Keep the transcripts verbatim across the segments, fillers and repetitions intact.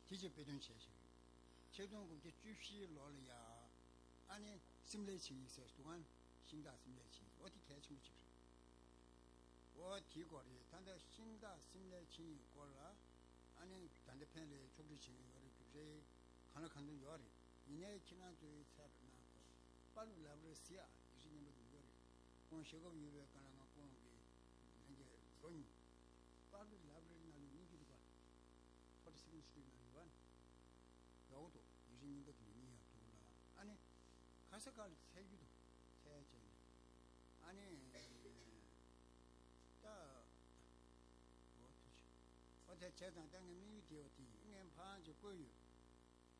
དེ་ཅིག་དཔེ་སྟོན་བྱས་ཤིང་། ཆིག་སྟོང་དགུ་བརྒྱ་བཅུ་བཞིའི་ལོ་ལ་ཡ། ཨ་ནི་སིམ་ལའི་ཆིངས་ཡིག་ཟེར་འདུག་ག། ཤིང་སྟག་སིམ་ལའི་ཆིངས་ཡིག་འོ་དེ་གལ་ཆེན་པོ་ཅིག་རེད། འོ་དེའི་སྐོར་རེད། ད་ལྟ་ཤིང་སྟག་སིམ་ལའི་ཆིངས་ཡིག་སྐོར་ལ། ཨ་ནི་ད་ལྟ་ཕན་ལས་ཕྱོགས་སྒྲིག་བྱེད་ཀྱི་ཡོད་རེད། རྒྱུ་མཚན་གང་ལ་གང་འཚམ་ཡོད་རེད། ཡིན་ནའི་ཁྱེད་རང་ཚོའི་ཚད་པར་གནང་དགོས། པ་ལུ་ལབ་རེད་ཟེར་ཨ། ཡིག་ཆ་རྙིང་པ་དེ་ཡོད་རེད། ཁོང་ཞེ་དགའ་ཡོད་པའི་སྒང་ལ་ང་ཁོང་གི་ལྷན་རྒྱས་འགྲོ་མྱོང་། པ་ལུ་ལབ་རེད་ནང་ལ་མིང་རྒྱུད་འདུག་ག། ཕོར་ཊི་སེ་ཀེན་ཌི་སི་ཊི་རིཊ་ནང་ལ་ཡོད་ཨ། ཡག་པོ་འདུག། ཡིག་ཆ་རྙིང་པ་དེ་འདྲ་རྙིང་ཡག་འདུག་ལ། ཨ་ནི་ག་ས་ག་ལ་འཚོལ་རྒྱུ་འདུག། འཚོལ་བྱས་ནས་ཨ་ནི་ད་འོ་ཐུགས་རྗེ་ཆེ། འོ་དེ་བྱས་ཙང་ད་ངའི་དམིགས་ཡུལ་དེ་འོ་དེ་ཡིན། ངས་ཕ་ཝང་ཅིག་བཀོད་ཡོད།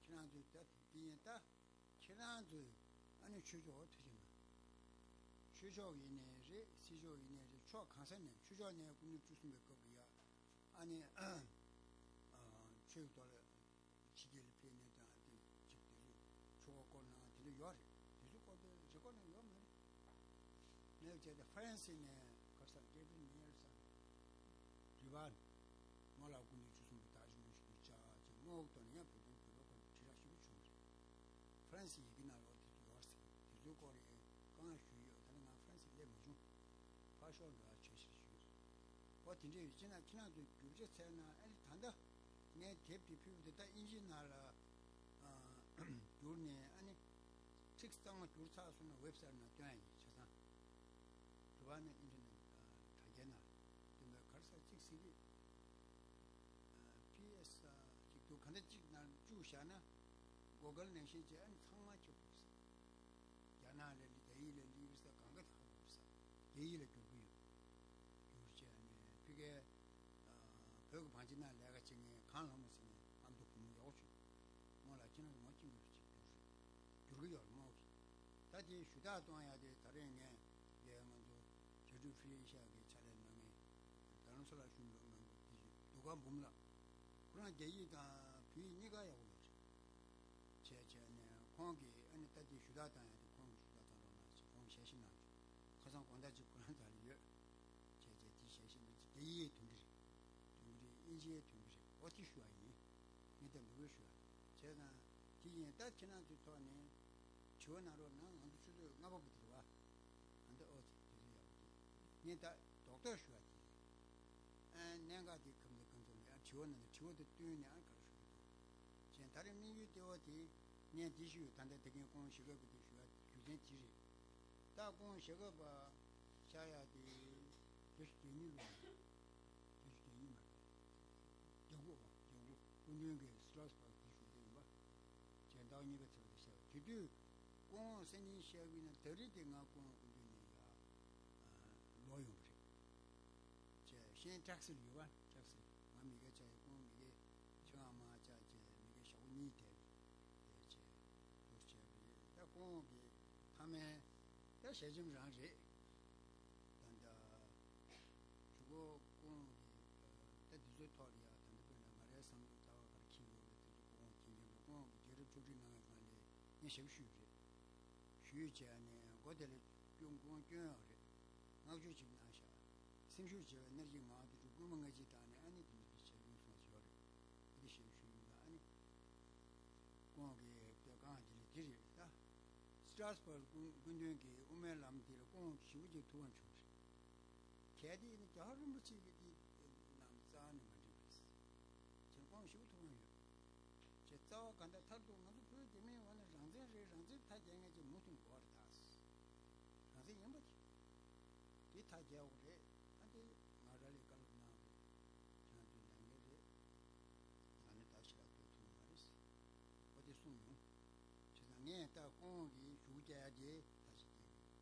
ཁྱེད་རང་ཚོས་ད་དེ་ཡིན་ད། ཁྱེད་རང་ཚོས་ཨ་ནི་ཆོས་ཕྱོགས་འོ་ཐུགས་རྗེ་གནང་། ཆོས་ཕྱོགས་ཡིན་ནའི་རེད། སྲིད་ཕྱོགས་ཡིན་ནའི་རེད། ཕྱོགས་གང་ས་ནས་ཆོས་ཕྱོགས་ནས་སྐུ་ཕྲེང་བཅུ་གསུམ་པའི་སྐབས་ཀྱི་ཡ། ཨ་ནི་ཨ་ཆོས་ཀྱི་ཐོག་ལ་ཕྱི་རྒྱལ་ལ་ཕེབས་ནས་དང་དེ་ཅིག་དེ་ཚོ་ཆོས་འཁོར་བསྐོར་གནང་དེ་འདྲ་ཡོད་རེད། དེ་ཚོ་སྐོར་དེ་རེ་སྐོར་ནང་ཡོད་མ་རེད། ངས་བྱས་ཏེ་ཧྥ་རན་སི་ནས་ག་རེ་ཟེར། ཀེ་བི་མི་ཡར་ཟེར་རེད་པ། རི་བ་མོ་ལ་སྐུ་ཕྲེང་བཅུ་གསུམ་པའི་དར་ཞིང་རིང་ཞིག་ཏུ་བཅར་ཅིག་རྔོག་ཐོག་ནས་ཡང་བོད་དོན་བོད་པ་སྐོར་དྲིལ་བསྒྲགས་ཞེ་པོ་བྱུང་བ་རེད། ཧྥ་རན་སི་ཡི་གེ་ནང་ལོགས་དེ་ཚོ་ཡོད་ཟེར། དེ་ཚོའི་སྐོར་ཡང་གང་ཞུས་ཡོད། ད་ནི་ང་ཧྥ་རན་སི་སླེབས་མ་བྱུང་། ཕར་ཕྱོགས་འགྲོ་བ་བྱོས་ཞེས་ཞུས་ཡོད། འོ་དེ་འདྲ་ཡོད་ཅེ་ན་ཁྱེད་རང་ཚོས་རྒྱུ་ཆ་འཚོལ་ན། ཨ་ནི་ད་ལྟ་ངས་དེབ་དེ་ཕུལ་བ་དེ་ད་དབྱིན་ཇིའི་ནང་ལ་བསྒྱུར་ནས། ཨ་ནི་ཊེག་སི་གཙང་མ་བསྒྱུར་ཚར་སོང་ན་ཝེབ་སའིཊ་ནང་བཏོན་ཡ་ཡིན། བྱས་ཙང་རེད་པ། ཨ་ནི་ཨིན་ཊར་ནེཊ་དྲ་རྒྱའི་ནང་བཏོན་པའི་ག་རེ་ཟེར་ཅིག་ཟེར་གི། པི་ཨེ་སི་ཅིག་འདུག། ག་འདྲ་ཅིག་ནང་བཅུག་བཞག་ན། གུ་གལ་ནང་བཞིན་བྱས། ཨ་ནི་ཚང་མ་ཁྱབ་འགྲོ་གི་ཟེར། རྒྱ་ནག་ལ་སླེབས། རྒྱ་ཡིག་ལ་སླེབས་ཟེར། གང་ག་ཧ་གོ་གི་ཟེར། རྒྱ་ཡིག་ལ་བསྒྱུར་གི་ཡོད། བསྒྱུར་བྱས་ནས་ཕ་གིའི་བོད་ཀྱི་བང་ཆེན་ནང་ལས་ཀ་བྱེད་མཁན་གངས་ལྷ་མོ་ཟེར་མཁན་ཨ་མདོ་བུ་མོ་ཡག་པོ་བྱུང་། རྨོ་ལགས་ཁྱེད་རང་ངོ་ཅི་འདྲ་ཅིག་བསྒྱུར་རེད། བསྒྱུར་གི་ཡོད་རེད་རྨོ་གིས། ད་དེ་ཞུ་དག་གཏོང་ཡ་དེ་ད་རེས་ངས་ལས་ང་ཚོ་ཇོ་ཌི་ཧྥི་ཤ་གི་ཕྱག་ལས་གནང་མཁན་རྡ་རམ་ས་ལར་བཞུགས་འདུག་མི་འདུག་དེ་འདུ་ཁང་འབུམ་ལགས། ཁོ་རང་རྒྱ་ཡིག་དང་བོད་ཡིག་གཉིས་ཀ་ཡག་པོ་ཡོད་རེད། བྱས་བྱས་ནས་ཁོང་གིས་ཨ་ནི་ད་དེ་ཞུ་དག་བཏང་ཡ་དེ་ཁོང་གིས་ཞུ་དག་བཏང་རོགས་གནང་ཞེས་ཁོང་གིས་ཞལ་བཞེས་གནང་བྱུང་། ཁ་སང་དགོང་དག་ཅིག་ཁོ་རང་རྩ་ལ་ཡོད། བྱས་བྱས་དེ་ཞལ་བཞེས་གནང་། ཅིག་རྒྱ་ཡིག་ཐོན་གྱི་རེད། ཐོན་གྱི་རེད། དབྱིན་ཇིའི་ཐོན་གྱི་རེད། འོ་དེ་ཞུ་བ་ཡིན། ངས་ད་འདི་སྐོར་ཞུ་བ་ཡིན། བྱས་ཙང་དེ་ཡིན། ད་ཁྱེད་རང་ཚོའི་ཐོག་ནས་དྲི་བ་གནང་རོགས་གནང་། ང་ཚོ་ཆུ་ཚོད་ལྔ་པ་བར་དུ་རེད་པ། ཨ་འདི་ཨོ་ཙི་དེ་ཚོ་ཡག་པོ་འདུག། ངས་ད་རྡོག་རྡོག་ཞུ་བ་དེ་ཡིན། ཨ་གནད་འགག་དེ་གམ་དུ་གང་ཚོད་ལ་ཡང་དྲི་བ་གནང་། ད་དྲི་བ་དེ་བཏོན་ནས་ཨ་ག་རེ་ཞུ་གི་འདུག། བྱས་ད་རེས་དམིགས་ཡུལ་ལྟེ་བ་དེ་ངས་འདི་ཞུས་ཡོད། ད་ལྟ་དེ་གིན་ཁོང་ཞིག་ག་གི་དེ་ཞུ་ཡ་རྒྱུ་མཚན་དེ་རེད། ད་ཁོང་ཞིག་ག་པ་ཆགས་ཡ་དེ་བརྒྱད་ཅུ་གྱ་གཉིས་ལོ་ཡིན། བརྒྱད་ཅུ་གྱ་གཉིས་མ་རེད། བརྒྱ་དགུ་པ། བརྒྱ་དགུ། སྐུ་མདུན་གྱི་སི་ཊ་ར་སི་བར་གྱི་བཞུགས་གདན་ཡིན་པ། བྱས་ཟླ་བ་གཉིས་པའི་ཚེས་པ་དེ་བཤད་པ། དེ་དུས་སྐུ་ངོ་སང་ཉིན་བཤད་པ་ཡིན་ན་ད་རེས་དེ་ང་སྐུ་ངོ་སྐུ་མདུན་ནས་ཡར་ལོག་ཡོང་བ་རེད། བྱས་ཤེས་ཡོན་ཊེག་སི་ལ་ཡོད་པ། ཊེག་སི་ལ་ང་མི་སྒེར་ཆགས་ཡོད། སྐུ་ངོ་མི་སྒེར་ཆེ་ཁག་མང་ཆགས་བྱས་མི་སྒེར་ཞག་པོ་གཉིས་བསྡད་བསྡད་བྱས་དུ་བྱས་པ་རེད། ད་སྐུ་ངོ་གི་མཐའ་མའི་ད་ཞལ་ཆེམས་རང་རེད། ད་ལྟ་གྲུ་གུ་སྐུ་ངོ་གི་ད་འདི་ཚོའི་ཐོག་ལ་ཡ་ད་ལྟ་དཔེར་ན་ང་རའི་བསམ་བློ་རྩ་བ་ག་རེ་འཁྱེར་ཡོད་རེད། དེ་ཚོ་སྐུ་ངོ་མཁྱེན་མཁན་རེད། སྐུ་ངོ་གི་རྒྱལ་རབས་ཕྱོགས་སྒྲིག་གནང་བའི་སྒང་ལ་ངས་ཞབས་ཞུས་རེད། ཞུས་བྱས་ནས་མགོ་དེ་ལ་སྐྱོན་སྐྱོན་ཡོད་རེད། བསྔགས་བརྗོད་ཅིག་གནང་ཤག། སེམས་ཤུགས་བྱེད་པའི་སྣེ་ལེན་མང་དེ་ཚོ་སྐུལ་མ་སྔ་ཕྱི་བཏང་ནས་ཨ་ནི་དེ་འདྲ་ཅིག་བྱས་ཡོང་སོང་ཞིག་ཡོད་རེད། དེ་འདྲ་ཞིག་ཞུས་ཡིན་ད། ཨ་ནི་ཁོང་གིས་དེ་གང་དེ་ལས་དེ་རེད་ད། སི་ཊ་ར་སི་བར་སྐུ་སྐུ་མདུན་གྱི་དབུ་མའི་ལམ་དེ་ལ་ཁོང་ཞེ་པོ་ཅིག་ཐུགས་ཕམ་བྱུང་རེད། གལ་ཏེ་ཡིན་ན་རྒྱལ་བ་རིན་པོ་ཆེ་གི་དེ་ནང་རྩ་ནས་མ་འགྲིག་པས། ཁྱེད་ཁོང་ཞེ་པོ་ཐུགས་ཕམ་ཡོད། ཁྱེད་རྩ་བ་ག་འདྲ་མཐར་ཐུག་ང་ཚོ་བོད་རྒྱ་མིའི་འོག་ནས་རང་བཙན་རེད། རང་བཙན་མཐའ་རྒྱག་མཁན་ཅིག་མུ་མཐུད་དགོས་རེད་ད། རང་བཙན་ཡིན་པ་དེ། དེ་མཐའ་རྒྱག་དགོས་རེད། ཨ་དེ་ང་ར་ལས་བཀའ་སློབ་གནང་རེད། ཁྱེད་རང་ཚོས་ལས་འགན་རེད། ང་ནི་ད་ཕྱི་ལ་སྡོད་ཐུབ་མ་རེད། ཨོ་དེ་གསུངས་ཡོང་། བྱས་ཙང་ངས་ད་སྐུ་ངོ་གི་ཞུ་རྒྱ་ཡ་དེ་ད་ཅིག་བསྟན་གི་ཡོད།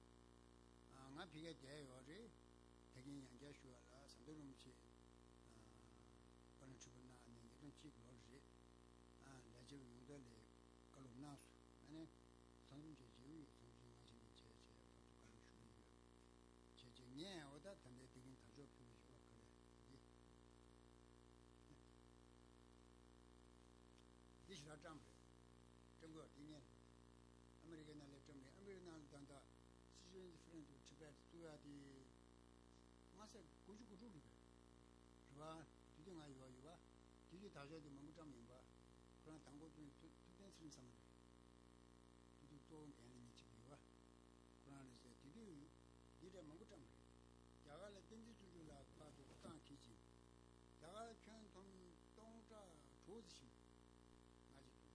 ཨ་ང་ཕ་གིར་བསྡད་ཡོད་རེད། ད་གིན་ཡང་བསྐྱར་ཞུ་བ་ལ་ཟམ་གདོང་རིན་པོ་ཆེ་ཨ་བཀའ་བློན་ཁྲི་པ་གནང་ནས་ཉིས་སྟོང་གཅིག་ལོར་རེད། ཨ་ལས་བྱེད་པ་ཡོངས་རྫོགས་ལ་བཀའ་སློབ་གནང་སོང་། ཨ་ནི་ཚང་འཛོམས་བྱས་བྱེད་ཀྱི་ཡོད། ཚང་འཛོམས་ང་ཆེན་པོ་བྱས་བྱས་ཕར་ཚུར་བཀའ་སློབ་ཞུ་གི་ཡོད། བྱས་བྱས་ངས་འོ་ད་ད་ལྟའི་དེ་གིན་དར་ལྕོག་ཕུལ་བའི་ཞོར་ལ་ག་ལས་འདི། འདི་ཞེ་དྲག་བཀྲམ་རེད། བཀྲམ་དགོས་པ་དེ་ཉན། ཨ་མི་རི་ཀའི་ནང་ལ་བཀྲམ་རེད། ཨ་མི་རི་ཀའི་ནང་ལ་ད་ལྟ་Citizens Friend of Tibet བཙུགས་ཡ་དེ་སྔ་ས་དགུ་བཅུ་གོ་དྲུག་རེད་པས། རེད་པ། དེ་དུས་ང་ཡོད་པ་ཡོད་པ། དེ་དུས་དར་ལྕོག་དེ་མང་པོ་བཀྲམ་ཡིན་པ། ཁོ་རང་དང་པོ་དཔོན་ཐུབ་ཐུབ་བསྟན་ཚུལ་ཁྲིམས་ཟེར་མཁན་རེད། དེ་དུས་གཙོ་བོ་འགན་ལེན་མཁན་གཅིག་ཡོད་པ། ཁོ་རང་ལ་བྱས་དེ་དུས་འདི་འདྲ་མང་པོ་བཀྲམ་རེད། རྒྱ་གར་ལ་བསྟན་འཛིན་བརྩོན་འགྲུས་ལགས་ཕར་དུ་རྐང་འཁྱེར་ཅིང་། རྒྱ་གར་ཁྱོན་བསྡོམས་སྟོང་ཕྲག་དྲུག་ཙམ་ཞིག་ང་ཅིག་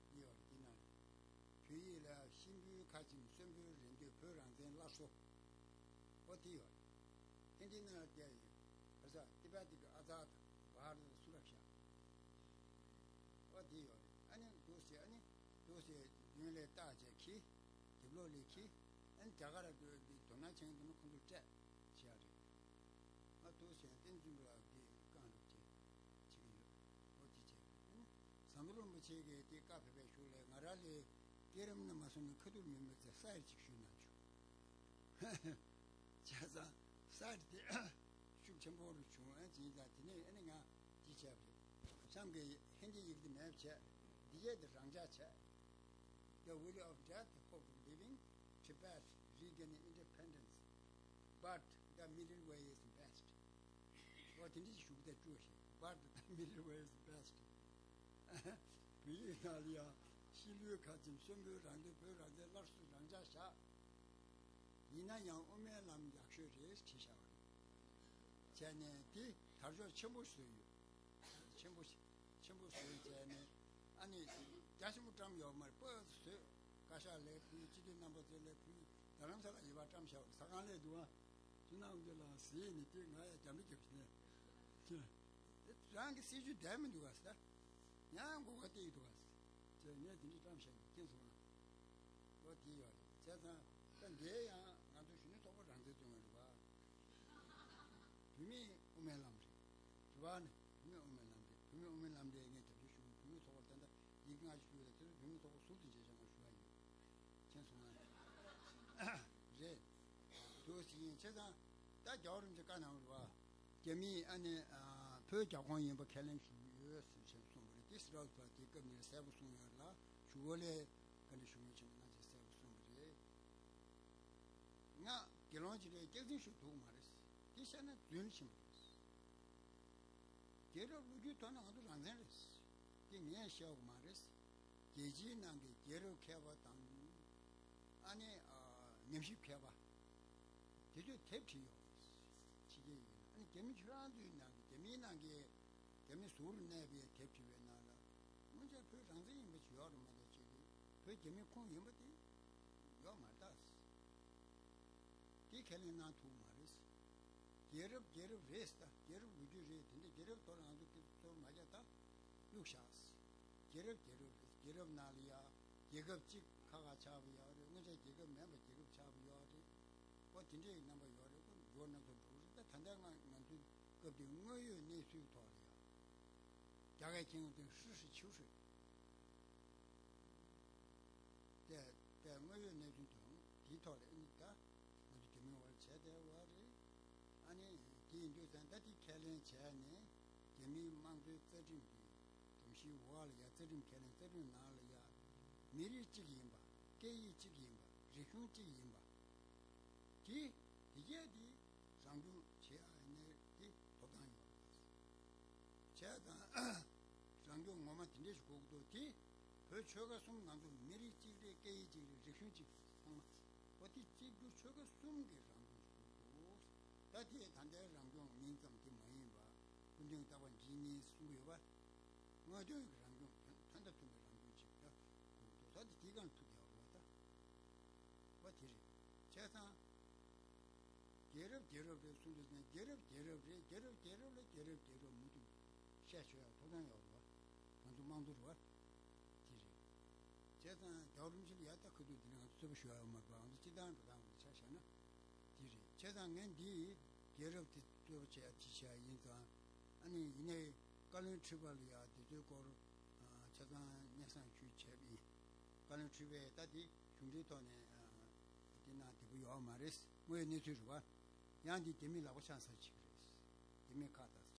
འདུག་ཡོད་རེད། འདི་ན་བོད་ཡིག་ལ་གཤིན་པོའི་ཁ་ཆེམས། གསོན་པོའི་རེ་འདོད། བོད་རང་བཙན་སླར་གསོ། ཨོ་དེ་ཡོད་རེད། ཧིན་དི་ནང་ལ་བསྡད་ཡོད། བྷ་ཤ་ཏི་པ་ཏི་གི་ཨ་ཙ་དང་བྷ་ར་ཏ་སུ་རབ་ཤ། ཨོ་དེ་ཡོད་རེད། ཨ་ནི་འདུག་སེ་ཨ་ནི་འདུག་སེ་རྒྱུན་ལས་བརྟག་བྱས་ཁྱི། དེབ་ཀློག་ལས་ཁྱི། ཨ་ནི་རྒྱ་གར་དུ་འདི་དོ་སྣང་བྱེད་མཁན་དེ་ནི་ཁོང་ཚོ་སྤྲད་བྱས་རེད། ང་འདུག་སེ་བསྟན་འཛིན་པ་ལགས་ཀྱིས་རྐང་རུབ་བྱས་བྱེད་ཀྱི་ཡོད། ཨོ་དེ་བྱས་ཨ་ནི་ཟམ་གདོང་རིན་པོ་ཆེ་གིས་དེ་བཀའ་ཕེབས་པའི་གཞུག་ལས་ང་རང་ལ་སྐྱེ་རིམ་ནས་མ་སོང་ནས་ཁ་ཐུག་མི་མི་ཚེ་ས་ཡར་ཅིག་ཞུས་གནང་བྱུང་། བྱས་ཙང་ས་ཡར་དེ་ཤུགས་ཆེན་པོ་རུ་བྱུང་། ཨ་ནི་ད་དེ་ནས་ཨ་ནི་ང་འདི་བྱས་པ་རེད། གཤམ་གྱི་ཧིན་དི་ཡིག་དེ་མེད་བྱས། འདི་གས་དེ་རང་འཇགས་བྱས། The Valley of Death, Hope of Living, Tibet, Regaining Independence, but the middle way is best. ཨོ་དེ་འདྲ་ཞིག་ཞུ་གི་བསྡད་བཅུག་ཞེས། But the middle way is best. བོད་ཡིག་ནང་ལ་ཡང་གཤིན་པོའི་ཁ་ཆེམས། གསོན་པོའི་རེ་འདོད། བོད་རང་བཙན་སླར་གསོ་རང་འཇགས་བཞག་ཡིན་ན་ཡང་དབུ་མའི་ལམ་ཡག་ཤོས་རེད་བྲིས་བཞག་པ་རེད། བྱས་ནས་དེ་དར་ལྕོག་ཆེན་པོ་བཟོས་ཡོད། ཆེན་པོ་ཞིག་ཆེན་པོ་བཟོས་བྱས་ནས་ཨ་ནི་རྒྱ་ཆེན་པོ་བཀྲམ་ཡོད་མ་རེད། པོ་བཟོས། བཀའ་ཤག་ལ་ཕུལ། སྤྱི་འཐུས་རྣམ་པ་ཚོ་ལ་ཕུལ། རྡ་རམ་ས་ལ་ཡོད་པ་བཀྲམ་བཞག་པ་རེད། ཟ་ཁང་ལ་འདུག་ཨ། ཅི་ནང་འདི་ལ་ཟེར་ནས་དེ་ང་ཡང་རྒྱབ་འདྲི་རྒྱབ་ཀྱི་ནས། རང་གི་སྲིད་ཇུས་བསྡད་མི་འདུག་ག་ཟེར། ཡང་མགོ་སྐོར་བལྟས་ཀྱི་འདུག་ག་ཟེར། ངས་དེ་འདྲ་བཀྲམ་བཞག་ཡིན། མཁྱེན་སོང་ང་། ཨོ་དེ་ཡོད་རེད། བྱས་ཙང་ད་འདི་ཡང་ང་ཚོ་གཞོན་ནུ་ཚོགས་པ་རང་བཙན་རྩོད་མཁན་རེད་པ། བུད་མེད་དབུ་མའི་ལམ་རེད། རེད་པ། ནི་བུད་མེད་དབུ་མའི་ལམ་རེད། བུད་མེད་དབུ་མའི་ལམ་རེད། ངས་རྒྱབ་སྐྱོར་ཞུ། བུད་མེད་ཚོགས་པར་ད་ལྟ་ཡི་གེ་སྔ་ཕྱི་ཞུས་པ་དང་དེ་ཚོ་བུད་མེད་ཚོགས་པ་ཟུར་དུ་མཇལ་བྱ་ང་ཞུ་བ་ཡོད། མཁྱེན་སོང་ང་། རེད། འདུག་སེ་ཡིན། བྱས་ཙང་ད་རྒྱལ་བ་རིན་པོ་ཆེ་བཀའ་གནང་བ་རེད་པ། རྒྱ་མིས་ཨ་ནི་ཨ་བོད་རྒྱ་ཁོངས་ཡིན་པ་ཁས་ལེན་ཞུ་གི་ཡོད་ཟེར་བྱས་གསུངས་པ་རེད། དེ་སི་ར་ལ་ཕར་དེ་སྐབས་ནས་གསལ་པོ་གསུངས་ཡོད་ལ། གཞུག་གུ་ལ་བཀའ་འདྲི་ཞུ་མཁན་བྱས་ན་ང་ཚོས་གསལ་པོ་གསུངས་པ་རེད། ང་དགེ་སློང་ཅིག་རེད། སྐྱག་རྫུན་ཞུ་འདུག་མ་རེད། དེ་བཤད་ན་རྫུན་ཆེན་པོ་རེད། རྒྱལ་རབས་ལོ་རྒྱུས་ཐོག་ནས་ང་ཚོ་རང་བཙན་རེད། དེ་ངས་བཤད་དགོས་མ་རེད། རྒྱལ་སྤྱིའི་ནང་གི་རྒྱལ་རབས་མཁས་པ་དང་། ཨ་ནི་ཨ་ཉམས་ཞིབ་མཁས་པ་དེ་ཚོས་དེབ་བྲིས་ཡོད་རེད། ཕྱི་རྒྱལ་ཡིན་ན། ཨ་ནི་རྒྱ་མི་ཁྱོད་རང་ཚོའི་ནང་གི་རྒྱ་མིའི་ནང་གི་རྒྱ་མི་ཟུར་གནས་པའི་དེབ་བྲིས་པའི་ནང་ལ་སྔོན་ཆད་བོད་རང་བཙན་ཡིན་པ་ཅིག་ཡོད་རེད་མ་གཏོགས་ཅིག་བོད་རྒྱ་མིའི་ཁོངས་ཡིན་པ་དེ་ཡོད་མ་རེད་ད། དེ་ཁས་ལེན་གནང་ཐུབ་མ་རེད། རྒྱལ་རབས་རྒྱལ་རབས་རེད་ད། རྒྱལ་རབས་ལོ་རྒྱུས་རེད། དེ་འདྲ་རྒྱལ་རབས་ཐོག་ལ་ང་ཚོ་སྐད་ཚོར་མ་རྒྱག་ད། བླུགས་བཞག་རྒྱལ་རབས་རྒྱལ་རབས་རེད། རྒྱལ་རབས་ནང་ལ་ཡ་རྒྱལ་ཁབ་གཅིག་ཁ་ཁ་ཆགས་པ་ཡོད་རེད། སྔོན་ཆད་རྒྱལ་ཁབ་མེད་པ་རྒྱལ་ཁབ་ཆགས་པ་ཡོད་རེད། ཨོ་དེ་འདྲའི་རྣམ་པ་ཡོད་རེད། ཁོ་འགྱུར་བ་སྣ་ཚོགས་འགྲོ་གི་རེད། ད་ད་ལྟ་ང་ང་ཚོའི་སྐབས་དེ་དངོས་ཡོད་གནས་ཚུལ་ཐོག་ལ་ཡ་རྒྱ་སྐད་མཁྱེན་ཡོང་དུས་ཧྲི་ཧྲི་ཆིའུ་ཧྲི། དེ་དེ་དངོས་ཡོད་གནས་ཚུལ་དང་དེའི་ཐོག་ལ་ཨ་ནི་ད་ང་ཚོ་རྒྱ་མིའི་འོག་ལ་བྱས་བསྡད་ཡོད་རེད། ཨ་ནི་དེ་ཡིན་དུས་ཙང་ད་དེ་ཁས་ལེན་བྱས་ནས་རྒྱ་མིའི་དམངས་གཙོའི་རྩ་ཁྲིམས་ཀྱི་སྒྲོམ་གཞིའི་འོག་ལ་ཡ། རྩ་ཁྲིམས་ཁས་ལེན། རྩ་ཁྲིམས་ནང་ལ་ཡ་མི་རིགས་གཅིག་ཡིན་པ། སྐད་ཡིག་གཅིག་ཡིན་པ། རིག་གཞུང་གཅིག་ཡིན་པ། དེ་དེ་གས་དེ་རང་སྐྱོང་བྱེད་ཡ་ནས་དེ་ཐོབ་ཐང་ཡོད་རེད། བྱས་ཙང་རང་སྐྱོང་ངོ་མ་དེ་འདྲ་ཞིག་དགོས་ཀྱི་འདུག་དེ་བོད་ཆོལ་ཁ་གསུམ་ང་ཚོ་མི་རིགས་གཅིག་རེད། སྐད་ཡིག་གཅིག་རེད། རིག་གཞུང་གཅིག་རེད། ཚང་མ་འོ་དེ་གཅིག་གྱུར་ཆོལ་ཁ་གསུམ་གྱི་རང་སྐྱོང་ཞིག་དགོས་ཀྱི་འདུག་ད་དེ་ད་ལྟའི་རང་སྐྱོང་མིང་ཙམ་དེ་མ་ཡིན་པ། སྐུ་མདུན་རྟག་པར་ཇི་ནི་གསུང་གི་ཡོད་པ། དངོས་དོན་གྱི་རང་སྐྱོང་། དོན་དོན་དང་མཐུན་པའི་རང་སྐྱོང་ཅིག་ད་དགོས་ཀྱི་འདུག་ད་དེ་དེའི་སྒང་ཐུག་ཡག་རེད་པ། ད་བ་དེ་རེད། བྱས་ཙང་རྒྱལ་རབས་རྒྱལ་རབས་རེད་གསུངས་དུས་ཙང་རྒྱལ་རབས་རྒྱལ་རབས་རེད། རྒྱལ་རབས་རྒྱལ་རབས་ལ་རྒྱལ་རབས་རྒྱལ་རབས་མུ་མཐུད་བཤད་ཆོག་ཡག་ཐོབ་ཐང་ཡོད་རེད་པ། ང་ཚོ་དམངས་གཙོ་རེད་པ། དེ་རེད། བྱས་ཙང་རྒྱལ་བ་རིན་པོ་ཆེ་ལ་ཡ་ད་ཁ་ཐུག་དེ་འདྲ་ང་ཚོ་རྩོད་པ་ཞུ་ཡག་ཡོད་མ་རེད་པ། ང་ཚོ་སྤྱི་བཏང་འགྲོ་སྟངས་ཆ་བཞག་ན་དེ་རེད། བྱས་ཙང་ངས་འདི་རྒྱལ་རབས་དེ་རྩོད་པ་བྱེད་ཡག་དེ་བྱེད་ཡག་ཡིན་ཙང་། ཨ་ནི་ཡིན་ནའི་བཀའ་བློན་ཁྲི་པ་ལ་ཡ་དེ་ཚོའི་སྐོར་ཆ་ཚང་སྙན་སེང་ཞུས་བྱས་པ་ཡིན། བཀའ་བློན་ཁྲི་པས་ད་དེ་གཞུང་འབྲེལ་ཐོག་ནས་དེ་ན་བདེ་པོ་ཡོད་མ་རེད། དངོས་ཡོད་གནས་ཚུལ་རེད་པ། ཡང་འདི་རྒྱ་མིས་ལག་པ་འཆང་ས་ཅིག་རེད། རྒྱ་མིས་ཁ་བཏགས་